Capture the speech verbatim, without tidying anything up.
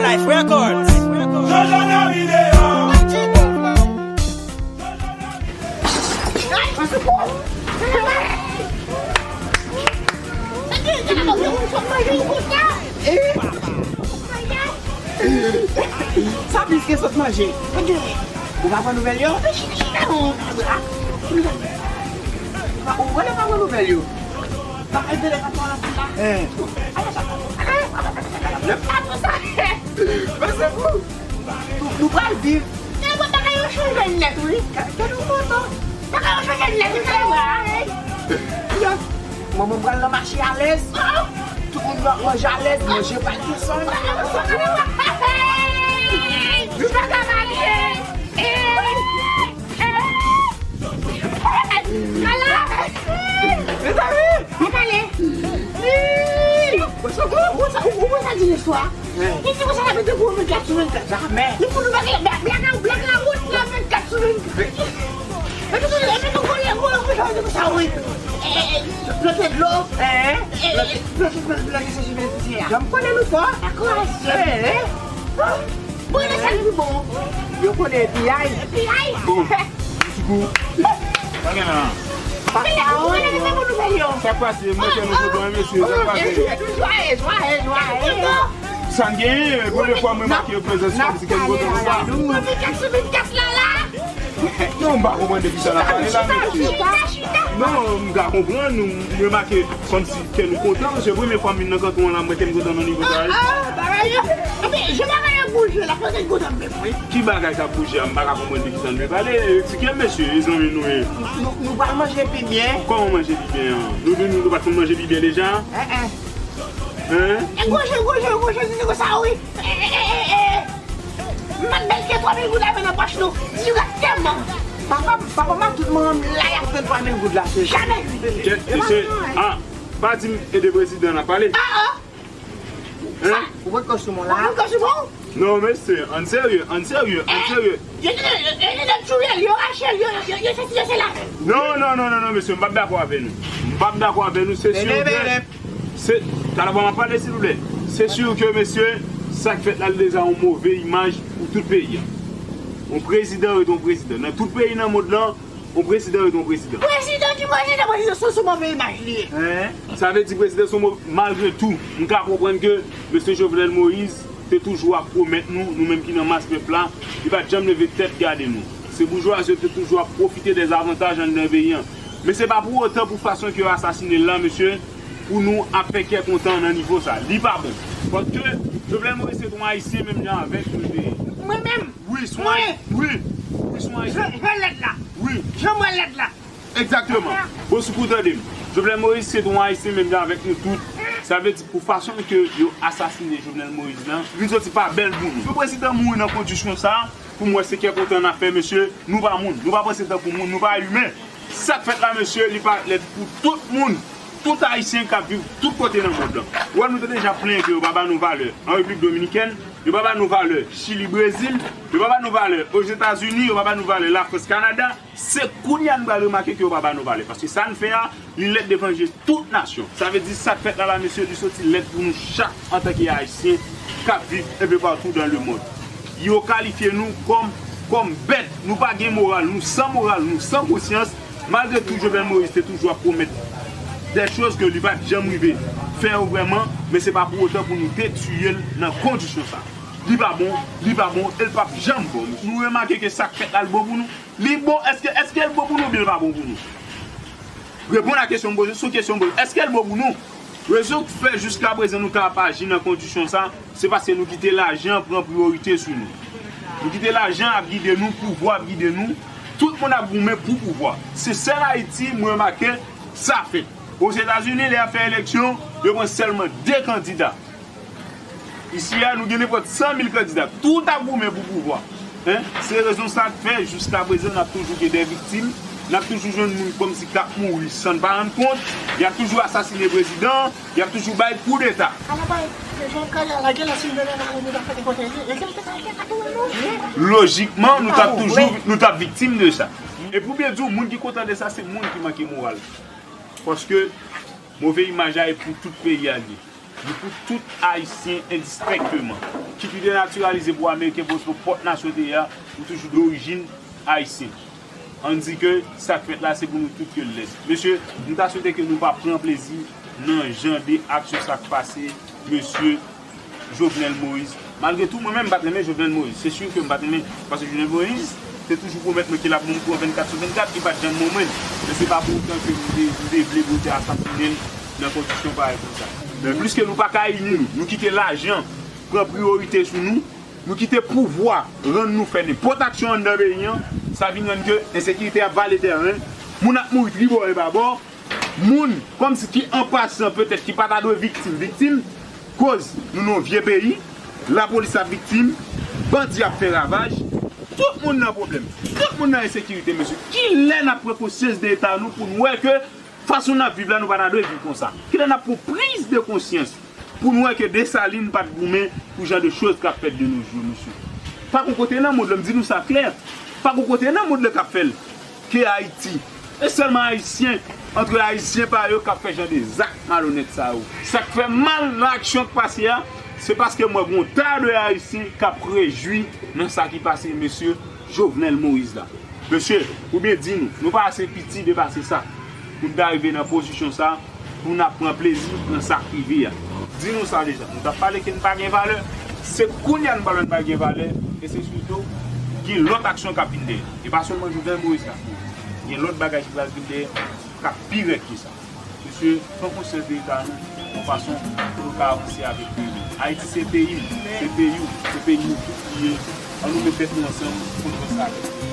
Life Records. Sa plis ke sot manje. Ou pa pran nouvèl yo? Ou wè lè pa pran nouvèl yo? Sa fè de lè pa pran la. Hein. Mwen se fou. Nou, nou pral viv. E mwen bagay yo chanje nèt, wi. Kè nou kontan. Bagay yo chanje nèt, wi, kè mwen. Manman pral nan mache alèz. Tout moun ap manje alèz, manje pa desann. Nou pa ka marye. Mezanmi! Mwen pale. Ou konn sa di listwa? Li di konsa la vin de pou vennkat sou vennkat. Jamè. Li pou nou blak la, blak la, blak la wot la vennkat sou vennkat. Epi tou, epi tou, konye, konye, konye, konye, konsa, wi. Plante dlo. Plante, plante, plante, se jimèl ki se a. Janm konnen nou fò. Akouraje. Bon, e sa ki pi bon. Yo konnen piyay. Piyay. Bon. Sikou. Pa gen nan. Piyay, ou konnen ki se bon nouvèl yo. Sa k pase? Mwen te nou kontan, mesye. Sa k pase? Jwaye, jwaye, jwaye. Sa n genyen, premye fwa mwen make yo prezans fanm si ke nou kontan konsa. Mwen vin kat sou vin kat la la. Non, m pa konprann de kisa n ap pale la, mesye. Non, m ka konprann, m remake kòmsi kè nou kontan, se premye fwa m vin nan kanton an la, m wè kè m kontan nan nivo sa a. Ah, ah, bagay yo, epi, jan bagay yo bouje la, fò ke n kontan menm, wi. Ki bagay k ap bouje a? M pa ka konprann de kisa n vle pale. Eksplike m, mesye, e zanmi nou ye. Nou, nou pral manje pi byen. Kòman manje pi byen an? Nou, nou, nou, nou pa t konn manje pi byen deja? Hein? E gwo je, gwo je, gwo je, se konsa, wi. M ap bèl ke twa mil goud la men nan pòch nou. Direktèman. Papa, papa m ak tout manman m la y ap tann twa mil goud la, se jamè. Ke, se, ah, pa di m e de prezidan n ap pale. Ah, ah. Hein? Ou pot kò sou mwen la? Ou pot kò sou mwen? Non, mesye, ann serye, ann serye, ann serye. Yo te, yo te tchouyèl, yo rachèl, yo, yo, yo sesi, yo sela. Non, non, non, non, non, mesye, m p ap dakò avè nou. M p ap dakò avè nou, se si ke Se, talè bon, m ap pale, silvouplè. Se si ke, mesye, sa k fèt la, li deja yon move imaj pou tout peyi a. Yon prezidan ret yon prezidan. Nan tout peyi nan mond lan, yon prezidan ret yon prezidan. Prezidan ki prezidan, prezidan se, se move imaj li ye. Hein? Sa vle di prezidan se yon move, malgre tou, m ka konprann ke mesye Jovenel Moïse te toujou ap pwomèt nou, nou menm ki nan mas pèp la, li pa t janm leve tèt gade nou. Se boujwazi yo te toujou ap pwofite dè zavantaj anndan peyi an. Men se pa pou otan pou fason ke yo asasine l lan, mesye, pou nou ap fè kè kontan nan nivo sa. Li pa bon. Paske Jovenel Moïse se t yon Ayisyen menm jan avèk nou te ye. Mwen menm? Wi, se yon Ayisyen. Wi. Wi, se yon Ayisyen. Jan, jan lèt la. Wi. Jan mwen lèt la. Egzakteman. Bon, si w tande m. Jovenel Moïse se t yon Ayisyen menm jan avèk nou tout. Sa vle di pou fason ke yo asasine Jovenel Moïse lan, vin soti pa bèl pou nou. Yon prezidan mouri nan kondisyon sa, pou mwen se kè kontan n ap fè, mesye. Nou pa moun. Nou pa panse tankou moun. Nou pa imen. Sa k fèt la, mesye, li pa lèd pou tout moun, tout Ayisyen k ap viv tout kote nan mond lan. Ou wè, nou te deja plenyen ke yo pa ba nou valè an Repiblik Dominikèn, yo pa ba nou valè Chili, Brezil, yo pa ba nou valè Ozetazini, yo pa ba nou valè Lafrans, Kanada. Se kounye a nou pral remake ke yo pa ba nou valè. Paske sa n fè a, li lèd devan je tout nasyon. Sa vle di sa k fèt la, la, mesye, li soti lèd pou nou chak antanke Ayisyen k ap viv enpe patou dan lemonn. Yo kalifye nou kòm, kòm bèt. Nou pa gen moral, nou san moral, nou san konsyans. Malgre tou, Jovenel Moïse te toujou ap pwomèt dè choz ke li pa t janm rive fè yo vrèman, men se pa pou otan pou nou te tiye l nan kondisyon sa. Li pa bon, li pa bon, e l p ap janm bon. Nou remake ke sa k fèt la, l bon pou nou? Li bon, èske, èske l bon pou nou oubyen l pa bon pou nou? Reponn a kesyon m poze, sou kesyon m poze, èske l bon pou nou? Rezon k fè jiskaprezan nou ka ap aji nan kondisyon sa, se paske nou kite lajan pran priyorite sou nou. Nou kite lajan ap gide nou, pouvwa ap gide nou, tout moun ap goumen pou pouvwa. Se sèl Ayiti, mwen remake, sa fèt. Ozetazini, lè y ap fè eleksyon, yo pran sèlman de kandida. Isi a, nou gen nenpòt san mil kandida. Tout ap goumen pou pouvwa. Hein? Se rezon sa k fè, jiskaprezan, n ap toujou gen de viktim. N ap toujou jwenn moun kòmsi k ap mouri san n pa rann kont. Y ap toujou asasine prezidan. Y ap toujou bay koudeta. Lojikman, nou t ap toujou, nou t ap viktim de sa. E pou byen di w, moun ki kontan de sa, se moun ki manke moral. Paske move imaj la e pou tout peyi a l ye. Pou tout Ayisyen endistenkteman. Kit ou te natiralize pou Ameriken, pou pòt nasyon te ye a, ou toujou dorijin Ayisyen. Ann di ke sa k fèt la, se pou nou tout ke l lèd. Mesye, m ta swete ke nou pa pran plezi nan jan de aksyon sa k pase, mesye Jovenel Moïse. Malgre tou, mwen menm, m pa t renmen Jovenel Moïse. Se si ke m pa t renmen, paske Jovenel Moïse te toujou pwomèt mwen ke l ap ban m kouran vennkat sou vennkat, li pa t janm ban mwen l. Men se pa pou otan ke m te, m te vle pou yo te asasinen l nan kondisyon parèy konsa. Men pliske nou pa ka ini nou, nou kite lajan pran priyorite sou nou, nou kite pouvwa rann nou fè nenpòt aksyon anndan peyi an, sa vin rann ke ensekirite ap vale tèren, moun ap mouri tribò e babò, moun kòmsi ki an pasan petèt ki pa ta dwe viktim, viktim, koz nou nan yon vye peyi, lapolis ap viktim, bandi ap fè ravaj, tout moun nan pwoblèm, tout moun nan ensekirite, mesye. Kilè n ap pran konsyans de eta nou pou n wè ke fason n ap viv la, nou pa ta dwe viv konsa? Kilè n ap pran priz de konsyans pou n wè ke Desalin pa t goumen pou jan de choz k ap fèt de nos jours, mesye? Pa gon kote nan mond lan, m di nou sa klè, pa gon kote nan mond lan k ap fè l ke Ayiti. E sèlman Ayisyen, antre Ayisyen pa yo k ap fè jan de zak malonèt sa yo. Sa k fè m mal nan aksyon k pase a, se paske m wè gon ta de Ayisyen k ap rejwi nan sa ki pase mesye Jovenel Moïse la. Mesye, oubyen di nou, nou pa ase piti depase sa pou n ta rive nan pozisyon sa, pou n ap pran plezi nan sa k rive a. Di nou sa deja, nou t ap pale ke n pa gen valè. Se kounye a nou pral wè n pa gen valè, e se sitou gen lòt aksyon k ap vin dèyè. E pa sèlman Jovenel Moïse la. Gen lòt bagay ki pral vin dèyè, k ap pi rèd ke sa. Mesye, pran konsyans de eta nou, yon fason pou nou ka avanse avèk peyi nou. Ayiti se peyi m, se peyi w, se peyi nou tout li ye. Ann nou met tèt nou ansanm pou nou fè sa avèk